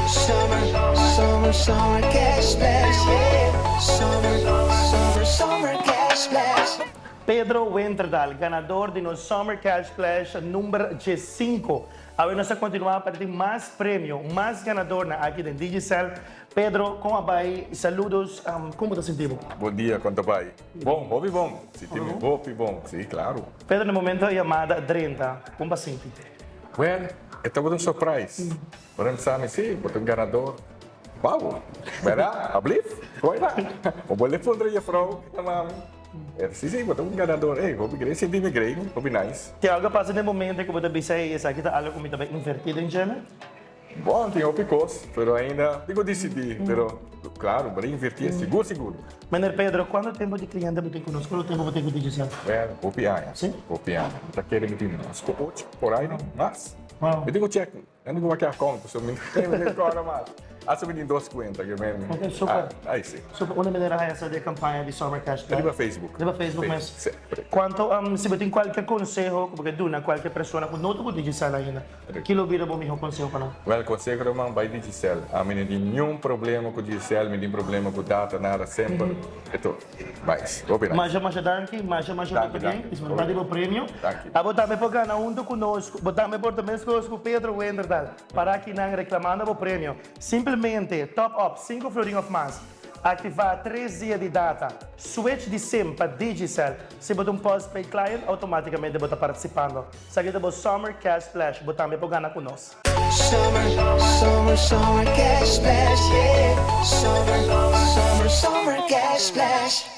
Summer, summer, summer cash splash, yeah. Summer, summer, summer cash splash. Pedro Winterdal, ganador di nos Summer Cash Splash number diescinco. Awe nos ta continua pa tin mas premio, mas ganadornan aki den Digicel. Pedro, con a bay? Saludos, con bo ta sinti bo? Bon dia, con ta bay? Bon, hopi bon. Sinti mi hopi bon, si, claro. Pedro, na momento e yamada a drenta, con bo a sinti? Well, e tabata un surprise. Ora mi sa mi si, bo ta un ganador. Wow! Berdad? Ablief? Con ta? Bo por le puntra juffrouw ki ta mami. Si, si, bo ta un ganador. Ey, hopi grei. Sinti mi grei, hopi nice. Tin algo a pasa den bo mente cu bo ta bisa, ey, esaki ta algo cu mi ta bay inverti den dje? Bon, tin hopi cos, pero ainda tin cu dicidi. Pero, claro, bo ta inverti, sigur, sigur. Meneer Pedro, cuanto tempo di cliente bo tin cu nos? Cuanto tempo bo tin cu Digicel? Well, hopi aña. Si? Hopi aña. Mi ta kere mi tin mas cu ocho, por ahí no? Mas? Wow. Mi tin cu check. Mi no tin cu wak account, pasobra mi no tin recorda mas. Hasta mi tin dos cuenta ke men. Ok, super. Ai si. Super. Unda meneer a haya sa di e campaña di Summer Cash Splash? Riba Facebook. Riba Facebook mes? Si. Cuanto, si bo tin cualkier conseho cu bo ke duna cualkier persona cu no ta cu Digicel ainda, Ki lo bira bo miho konseho pa nan? Wèl, konseho ruman, bai Digicel. Ami no tin niun problema ku Digicel, mi tin problema ku data, nada, semper e tur. Nice, hopi nice. Masha masha danki, masha masha Danki, hopi bien. danki. Disfruta di bo premio. Danki. Abo tambe por gana hunto ku nos, bo tambe por ta meskos ku Pedro Wenderdal, para akinan reklamando bo premio. Simplemente top up sinku florin of mas, aktivá tres dia di data, switch di sim pa Digicel. Si bo ta un postpaid client, automátikamente bo ta partisipando. Esaki ta bo Summer Cash Splash, bo tambe por gana ku nos. Summer, summer, summer cash splash, yeah. Summer, summer, summer cash splash.